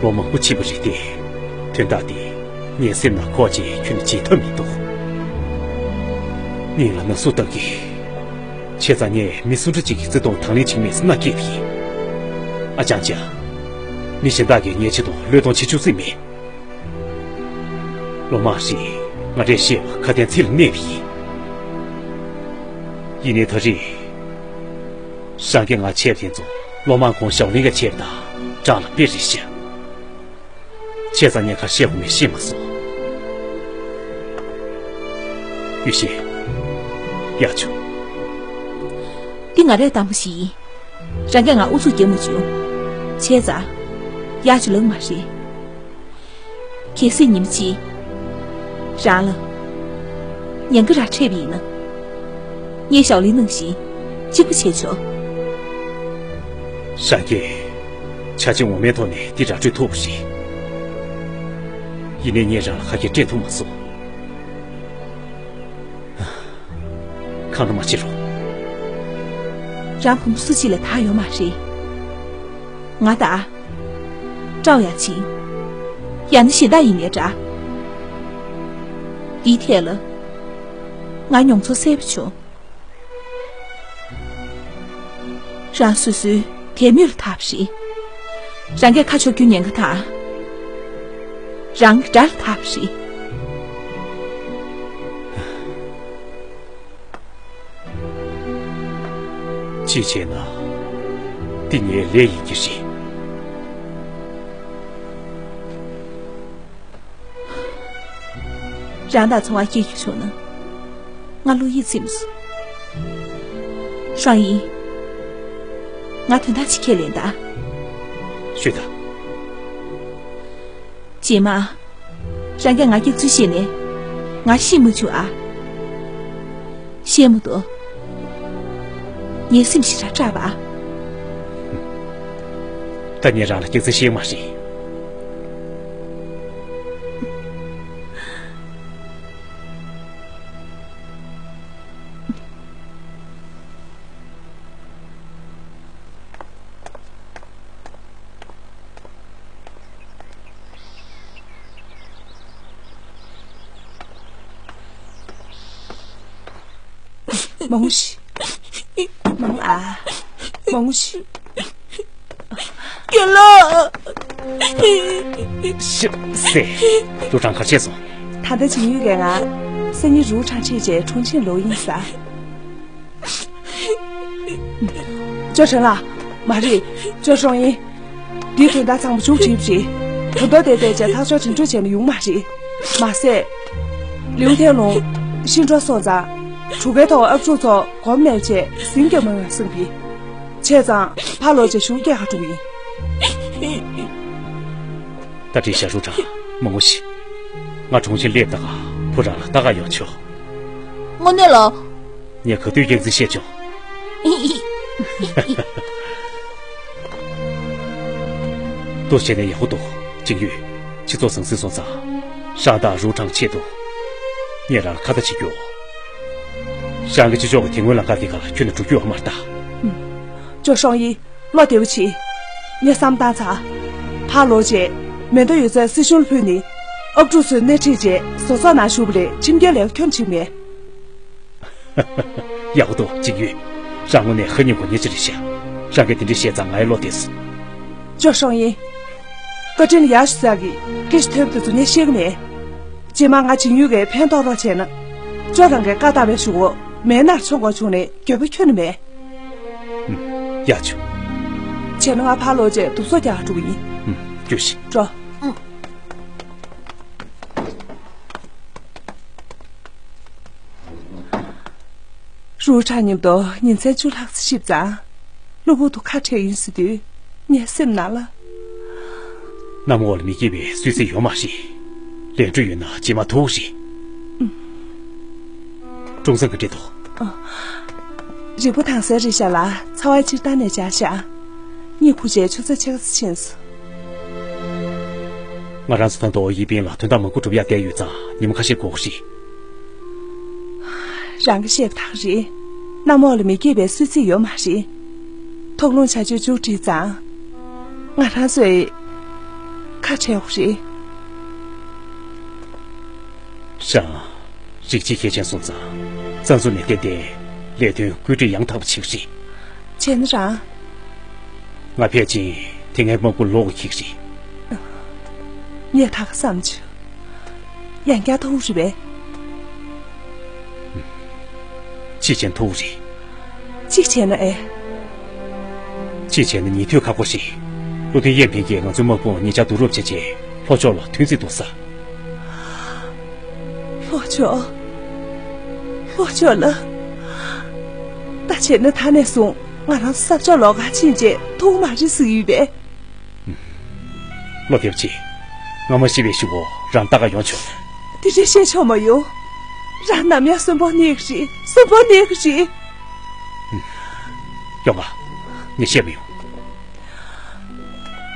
ལོ་མང་པོ་ཕྱིན་པ་རེད་དེ། དོན་དག་དེ་ངའི་སེམས་ནང་འཁོར་རྗེས་ཁྱོན་ནས་བརྗེད་ཐབས་མི་འདུག། སྙིང་ལ་ན་ཟུག་བཏང་གི། བྱས་ཙང་ངས་མི་སུ་འདྲ་ཅིག་གི་བརྩེ་དུང་དང་ལེན་བྱེད་མིན་སེམས་ནང་སྐྱེས་པ་ཡིན། ཨ་ཅང་ཅང་། མི་གཞན་དག་གིས་ངའི་ཆེད་དུ་བློས་གཏོང་བྱེད་ཆོག་སྲིད་མེད། ལོ་མང་རིང་ང་རས་བཤད་པ་ཁ་དན་ཚིག་ལ་གནས་པ་ཡིན། ཡིན་ནའི་ད་རེས། རང་གིས་ང་བྱས་པ་དེ་ཚོ་ལོ་མང་གོང་ཞའོ་ལིང་གིས་བྱས་པ་དང་གྲངས་ལ་དཔེ་རེད་ཤག། བྱས་ཙང་ངས་ག་རེ་བཤད་དགོས་མིན་ཤེས་མ་སོང་། ཡུས་ཤིན། ཡག་བྱུང་། འདི་ང་རས་བཏང་བ་ཞིག་ཡིན། རང་གིས་ང་ཨུ་ཚུགས་རྒྱབ་མ་བྱུང་། བྱས་ཙང་། ཡག་བྱུང་ལབ་མ་རེད། གལ་སྲིད་ཉིན་གཅིག་རང་ལ་ཉེན་ཁ་རང་འཕྲད་པ་ཡིན་ན། ངས་ཞའོ་ལིང་ནང་བཞིན་གཅིག་པ་བྱས་ཆོག། རང་གིས་ཆ་རྐྱེན་ངོ་མའི་ཐོག་ནས་འདི་ར་སྤྲོད་ཐུབ་པ་རེད། ཡིན་ནའི་ངས་རང་ལ་ཁ་སྐད་སྤྲད་ཐུབ་མ་སོང་། གང་འདྲ་མ་བྱེད་རོགས། རང་བུ་མོ་སུ་གཅིག་ལ་བདག་ཡོད་མ་རེད། ང་ད། ཀྲའོ་ཡང་ཆིང་། ཡང་ན་གཞན་དག་ཡིན་ནའི་འདྲ། འདིའི་ཐད་ལ། ང་མྱོང་ཚོར་གསལ་པོ་བྱུང་། རང་སོ་སོའི་དད་མོས་ལ་ཐར་པ་རེད། རང་གིས་ཁ་ཕྱོགས་རྒྱུའི་ཉེན་ཁ་དང་། རང་གི་དགྲ་ལ་ཐར་པ་རེད། གཅིག་བྱས་ན། འདི་ངའི་ལས་ཡིན་གྱི་རེད། རང་དང་ཚོང་བ་སྐྱེལ་རྒྱུ་བྱུང་ན། ང་བློ་ཡིད་ཚིམ་སོང་། ཧྲང་ཡིན། ང་དོན་དག་ཅིག་ཁས་ལེན་དང་། ཞུ་དང་། རྗེས་མ། རང་གིས་ང་སྐྱག་རྫུན་བཤད་ནས་ང་ཤེས་མ་བྱུང་ཨ། ཤེས་མ་གཏོགས། ངའི་སེམས་ཞེ་དྲག་སྐྲག་པ་ཨ། ད་ངས་རང་ལ་སྐྱག་རྫུན་བཤད་མ་རེད། མང་ཞིག་མང་ཨ། མང་ཞིག་རྒན་ལགས། ཤི་སེ། ཀྲུའུ་ཀྲང་ག་རེ་བྱས་སོང་། ད་ལྟ་ཅིང་ཡུས་ཀྱིས་ང་སང་ཉིན་རུའུ་ཁྲང་ཁྲིད་བྱས་ཁྲུང་ཆིང་ལོག་ཡིན་ཟེར། ཅོ་ཁྲེན་ལགས། མ་རེད། ཅོ་ཧྲོང་ཡིན། འདིའི་དོན་དག་ཚང་མ་མཇུག་སྒྲིལ་བྱེད། ད་དུང་དེ་བལྟས་བྱས་ཐག་གཅོད་དེ་འདྲ་བྱས་ན་ཡོང་མ་རེད། མ་ཟད། ལིའུ་ཐན་ལུང་། ཤིན་ཀྲོ་སོང་ཙང་། གྲུ་ཁའི་ཐོག་ཨབ་ཕྲུག་ཚོ་གོམ་མེད་བྱས་ཟིང་རྒྱབ་མ་ཡོང་བསམ་གི། བྱས་ཙང་ཕར་ལོག་བྱས་ཞུ་སྐྱེལ་ག་འགྲོ་གི་ཡིན། ད་དྲིས་བཞག་རུ་དྲག་མང་པོ་ཞིག་ང་གྲོང་ཁྱེར་སླེབས་ད་ག་བུ་རང་ལ་ལྟ་ག་ཡོང་ཆོག་དངོས་གནས་ལ། ངས་ག་དུས་ཡིག་ཚད་བཤད་ཆོག་ཏུ་བྱས་ནས་ཡག་པོ་འདུག་ཅིང་ཡུས། ཁྱེད་ཚོ་ཟང་ཟིང་སོང་ཙང་། ཧྲང་ཏང་རུའུ་ཁྲང་ཆེད་དུ། ངས་རང་ལ་ཁ་བརྡ་བྱེད་རྒྱུ། ཧྲང་གི་ཕྱི་ཕྱོགས་ཀྱི་དེ་སྔོན་ལམ་ཁ་འདི་ག་ལ་ཁྱོན་ནས་འགྲོ་རྒྱུ་ཡོད་མ་རེད་ད། ཅོ་ཧྲོང་ཡི། བློ་བདེ་པོ་བྱེད། ངས་བསམ་བཏང་ཚར། ཕར་ལོག་རྗེས། མེ་མདའ་ཡོད་ཚད་སྲིད་གཞུང་ལ་ཕུལ་ནས། ཨབ་ཕྲུག་ཚོའི་སྣེ་ཁྲིད་རྗེས་བཟོ་ཚོགས་ནང་ཞུགས་པ་ལས་ཁྲིམས་འགལ་ལས་ཁྱོན་ནས་བྱེད་ཀྱི་མེད། ཡག་པོ་འདུག་ཅིང་ཡུས། ཧྲང་དངོས་གནས་ཧ་ཉིན་གོ་ཉེ་ཆེ་རེད་ཤག་ཧྲང་གིས་དེ་འདྲ་བཤད་ཙང་ང་ཡི་བློ་བདེ་སོང་། ཅོ་ཧྲོང་ཡི། བཀའ་དྲིན་ཡག་ཤོས་ཟེར་གི། སྐད་ཆ་ཐོས་པ་དེ་ཚོ་ངས་ཤེས་ཀྱི་མེད། རྗེས་མ་ང་ཅིང་ཡུས་ཀྱིས་ཕན་ཐོགས་རོགས་བྱས་ན། ཅོ་རང་གིས་བཀའ་བཏང་བའི་གཞུག་གུ་མེ་མནར་མཆོང་དགོས་བྱུང་ནས་འགྱོད་པ་ཁྱོན་ནས་མེད། ཨུམ། ཡག་བྱུང་། བྱས་ན་ང་ཕར་ལོག་རྗེས་དུག་སོགས་རྒྱག་འགྲོ་གི་ཡིན། ཨུམ། རྒྱུགས་ཤིག་འགྲོ། ཨུམ། རུའུ་ཁྲང་མཉམ་དུ་ཉིན་མཚན་བཅུ་ལྷག་ཙམ་གཤིབས་ཙང་། གློ་བུར་དུ་ཁ་བྲལ་ཡིན་ཟེར་དུས། ངའི་སེམས་ནང་ལ། གནམ་འོག་ལ་མི་སྐྱེ་བའི་གསོལ་ཚིགས་ཡོད་མ་རེད། ལས་འཕྲོ་ཡོད་ན་རྗེས་མ་ཐུག་རེད། ཀྲུང་ཚང་གི་འདྲེ་འདུག་རིང་པོ་དྭངས་གསལ་རེད་ཤག་ལ་ཚ་བ་སྤྱིར་བཏང་ནས་འཇགས་ཤག་གཉིད་ཁུག་རྗེས་ཆུ་ཚོད་ཕྱེད་ཀ་ཙམ་ཕྱིན་སོང་། ང་རང་ཚོ་ད་དུང་ཡི་པིན་ལ་དོན་དག་མང་པོ་སྒྲུབ་ཡག་བསྡད་ཡོད་ཙང་ཉི་མ་ཁ་ཤས་འགོར་གི་རེད། རང་གིས་བཤད་པ་དག་རེད། གནམ་འོག་ལ་མི་སྐྱེ་བའི་གསོལ་ཚིགས་ཡོད་མ་རེད། ཐོག་རླུང་བྱ་སྤྱོད་མཇུག་བསྒྲིལ་ཙང་། ང་རང་ཚོས་ཁ་བྲལ་དགོས་རེད། ཧྲང་། རིགས་གཅིག་མཁས་ཅན་སོང་ཙང་། རྩ་འཛུགས་ནས་ཏན་ཏན་ལས་དོན་བཀོད་སྒྲིག་ཡང་དག་པ་བྱེད་ཀྱི་རེད། བྱས་ན་རང་། ང་ཕལ་ཆེར་དེ་སྔའི་དམག་དཔུང་ལོག་གི་ཁྱེར་རེད། ངས་ད་ག་བསམ་བྱུང་། ཡང་བསྐྱར་ཐུག་རེད་པས། གཅིག་བྱས་ན་ཐུག་རེད། གཅིག་བྱས་ན་ཨེ། གཅིག་བྱས་ན་ཉེ་དུས་ཁག་པོ་རེད། བློ་མཐུན་ཡེ་ཕིང་གིས་ང་ཚོའི་དམག་དཔུང་ཉེ་ཆར་བསྡུ་རུབ་བྱས་རྗེས་ལྷོ་ཕྱོགས་ལ་ཐོན་རྩིས་འདུག་ཟེར། ལྷོ་ཕྱོགས། ལྷོ་ཕྱོགས་ལ། ད་བྱས་ན་ད་ནས་བཟུང་ང་རང་ཚོ་ས་ཕྱོགས་ལོགས་ཀ་ཕྱིན་རྗེས་ཐུག་མ་རེད་ཟེར་གྱི་ཡོད་པས། བློ་བདེ་པོ་བྱེད། ང་མ་ཤི་བའི་གཞུག་གུ་རང་ལྟ་ག་ཡོང་ཆོག་དེ་འདྲ་བཤད་ཆོག་མ་ཡོང་། རང་ནམ་ཡང་གསོན་པོར་གནས་ཀྱི་རེད། གསོན་པོར་གནས་ཀྱི་རེད། ཡོང་ག་ངས་བཤད་མི་ཡོང་།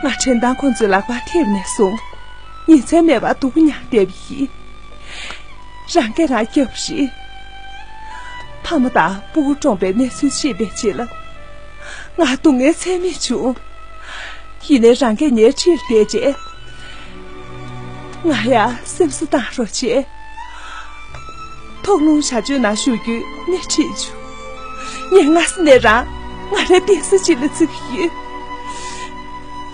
ང་དྲན་དང་ཁོང་ཚོའི་ལག་པར་ཐེབས་ནས་བཟུང་། ཉིན་མཚན་མེད་པར་སྡུག་པོ་མྱངས་བསྡད་པ་ཡིན། རང་གིས་རང་བསྐྱབས་རེད། ཕ་མ་དང་སྤུ་གུ་བཀྲོངས་པའི་གནས་ཚུལ་ཤེས་པའི་རྗེས་ལ། ང་སྡུག་བསྔལ་ཚད་མེད་བྱུང་། ཡིན་ནའི་རང་གིས་ངའི་འཁྲིས་ལ་བསྡད་རྗེས། ང་ཡང་སེམས་གསོ་བཏང་རོགས་བྱས། ཐོག་རླུང་བྱ་སྤྱོད་ནང་ཞུགས་རྒྱུའི་སྣེ་ཁྲིད་བྱུང་། ངས་སྔ་ས་ནས་རང་ང་རའི་གདན་ས་གཅིག་ལ་བརྩི་གི་ཡོད།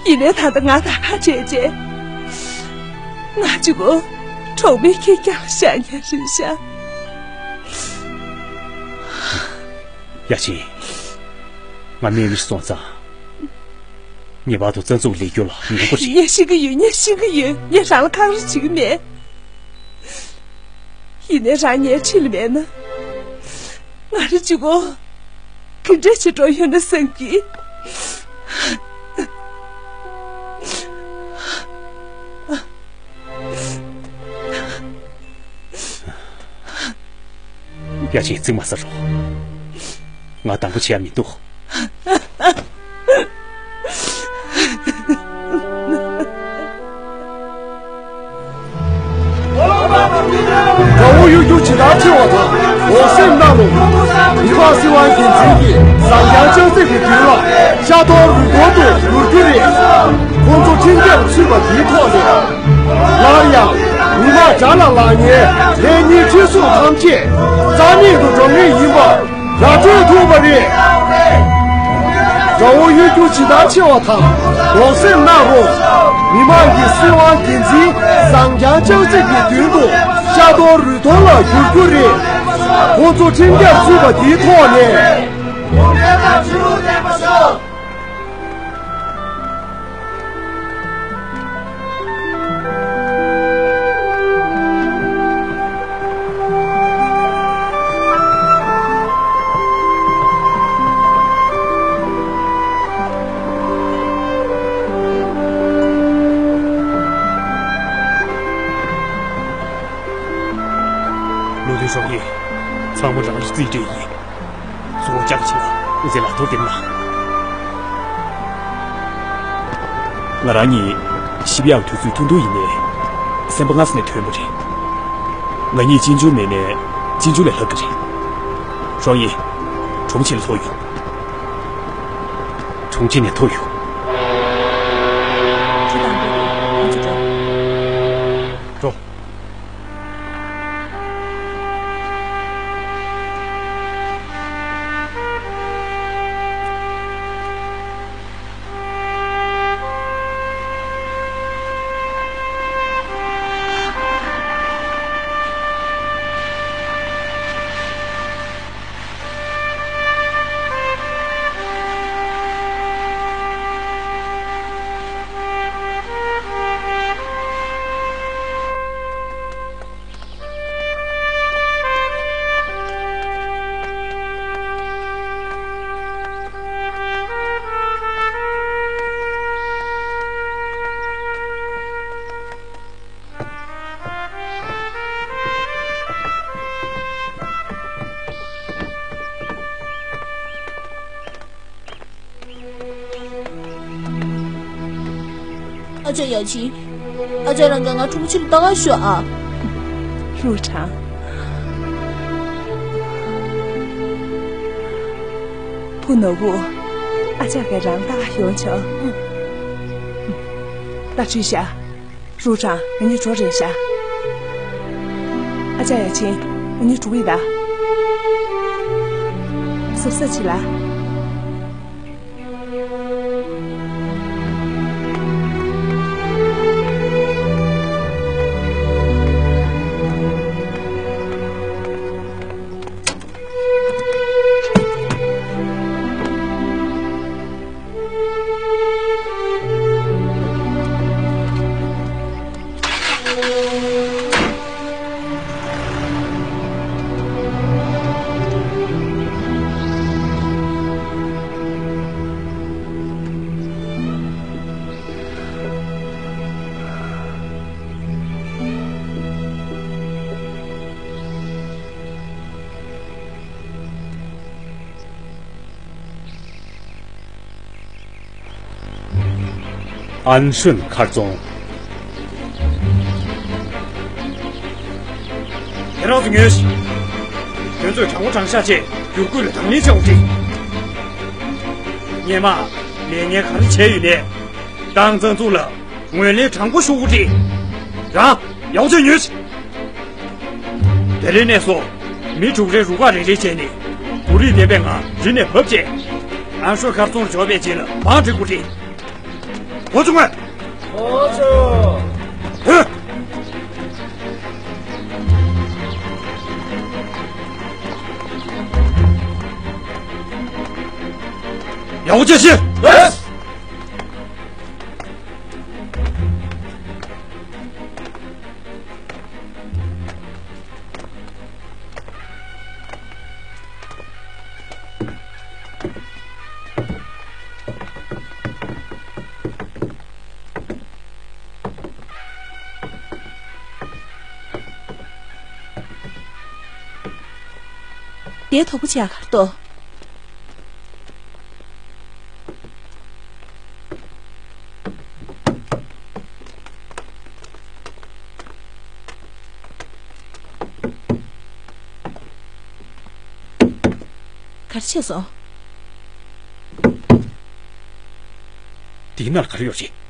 ཡིན་ནའི་ད་ལྟ་ང་དང་ཁ་བྲལ་རྗེས། ང་གཅིག་པོ་གྲོགས་མེད་ཁེར་རྐྱང་ལ་བཞག་ཉན་རེད་ཤག་ཡ་ཆིན། ང་རྨས་མེད་སོང་ཙང་། ངེས་པར་དུ་རྩ་འཛུགས་ལས་རྒྱུ་ལ་ཉན་དགོས་རེད། ངས་ཤེས་ཀྱི་ཡོད། ངས་ཤེས་ཀྱི་ཡོད། ངས་རང་ལ་ཁག་རེ་བྱེད་ཀྱི་མེད། ཡིན་ནའི་རང་ངའི་འཁྲིས་ལ་མེད་ན། ང་རང་གཅིག་པོ་ག་འདྲ་བྱེད་འགྲོ་ཡོད་ན་བསམ་གྱི། ཡ་ཆིན། རྩིག་མ་ཟ་རོགས། ང་སྡང་པོ་བྱེད་ཡ་མི་འདུག་དགྲ་བོ་གཡུལ་རྒྱུ་ཇི་ལྟར་ཆེ་བ་དང་། འོག་སེམས་གནག་ལུག་མི་དམངས་སྲིད་དབང་སྒེར་འཛིན་གྱིས་ཟངས་རྒྱང་ལྕགས་རྩེ་གི་མདུན་ལ་ཤ་དོར་རུས་ཐོར་དུ་འགྱུར་རྒྱུ་རེད། ཁོང་ཚོ་ཁྲིམས་འགལ་ཚུད་པ་དེའི་ཐོག་ནས། སླར་ཡང་མི་དམངས་དགྲ་ལ་ལངས་ཉེན་ལྷན་སྙིགས་ཁྲི་གཟུགས་ཐམས་ཅད་རྩ་མེད་དུ་འགྲོ་ངེས་ཡིན་པ་ར་སྤྲོད་ཐུབ་པ་རེད། དགྲ་བོ་གཡུལ་རྒྱུ་ཇི་ལྟར་ཆེ་བ་དང་། འོག་སེམས་གནག་རུ་མི་དམངས་ཀྱི་སྲིད་དབང་སྒེར་འཛིན་ཟངས་རྒྱང་ལྕགས་རྩེ་གི་མདུན་དུ་ཤ་དོར་རུས་ཐོར་ལ་འགྱུར་རྒྱུ་རེད། ཁོང་ཚོ་ཁྲིམས་འགལ་ཚུད་པ་འདིའི་ཐོག་ནས། ལུའུ་ཐུའི་ཧྲོང་ཡིན། ཚང་མ་རང་གི་རྩིས་སྤྲད་ཡིན། གཙོ་བོ་ལྕགས་ཕྱི་ལ་ཨུ་ཛེ་ལ་ཐོ་དེ་ན། ང་རང་གཉིས་ཞིབ་ཡག་དུས་ཚོད་ཐུང་ཐུང་ཡིན་ནའི་སེམས་པ་སྔ་ས་ནས་ཐོན་པ་རེད། ང་གཉིས་གཅེན་གཅུང་མེད་ནའི་གཅེན་གཅུང་ལས་ལྷག་གི་རེད། ཧྲོང་ཡིན། གྲོང་ཁྱེར་ལ་ཐོག་ཡོང་། གྲོང་ཁྱེར་ནས་ཐོག་ཡོང་། ཁྱོད་དང་འགྲོ་རེད། ང་ཚོ་འགྲོ། འགྲོ། ཨ་ཅག་ཡ་ཆིན། ཨ་ཅག་རང་གིས་ང་ཁྲུང་ཆིན་ལ་ལྟ་ག་ཤོག་ཨ། ཧྲུའུ་ཁྲང་། བུ་ནོར་བུ། ཨ་ཅག་གིས་རང་ལྟ་ག་ཡོང་བྱུང་། ད་ཁྲུས་བྱ། ཧྲུའུ་ཁྲང་། ང་གཉིས་འགྲོ་རན་ཤག་ཨ་ཅག་ཡ་ཆིན། ང་གཉིས་འགྲོ་གི་ཡིན་ད། གཟབ་གཟབ་བྱེད་ལ། ཨན་ཧྲུན་མཁར་རྫོང་། དེ་རང་ཚོ་ཉོན་ཞིག་དེ་ཚོས་དྲང་པོ་དྲང་བཞག་བྱས་བསྒྱུར་བཀོད་ལ་དང་ལེན་བྱ་དགོས་ཀྱི། སྔོན་མ་ལས་ངན་ག་རེ་བྱས་ཡོད་ནའི་ཏང་རྩ་འཛུགས་ལ་ངོས་ལེན་དྲང་པོ་ཞུ་དགོས་ཀྱི། རང་ཡག་ཆ་ཉོན་ཞིག་དེ་རིང་ནས་བཟུང་མི་དྲུག་རེ་རུ་ཁག་རེ་རེ་བྱས་ནས་བོད་རིགས་བསྟན་པའི་ངང་རི་ནས་བབས་རྗེས་ཨན་ཧྲུན་མཁར་རྫོང་འབྱོར་བའི་རྗེས་ལ་བང་སྒྲིག་དགོས་རེད། གོ་བྱུང་ངས། གོ་བྱུང་། ཧེ། ཡག་པོ་བྱས་ཤིག་ལགས། དེའི་དོགས་པ་བྱས་ག་རེ་འདུག་ག་རེ་བྱས་སོང་། འདིའི་ནང་ལ་ག་རེ་ཡོད་རེད།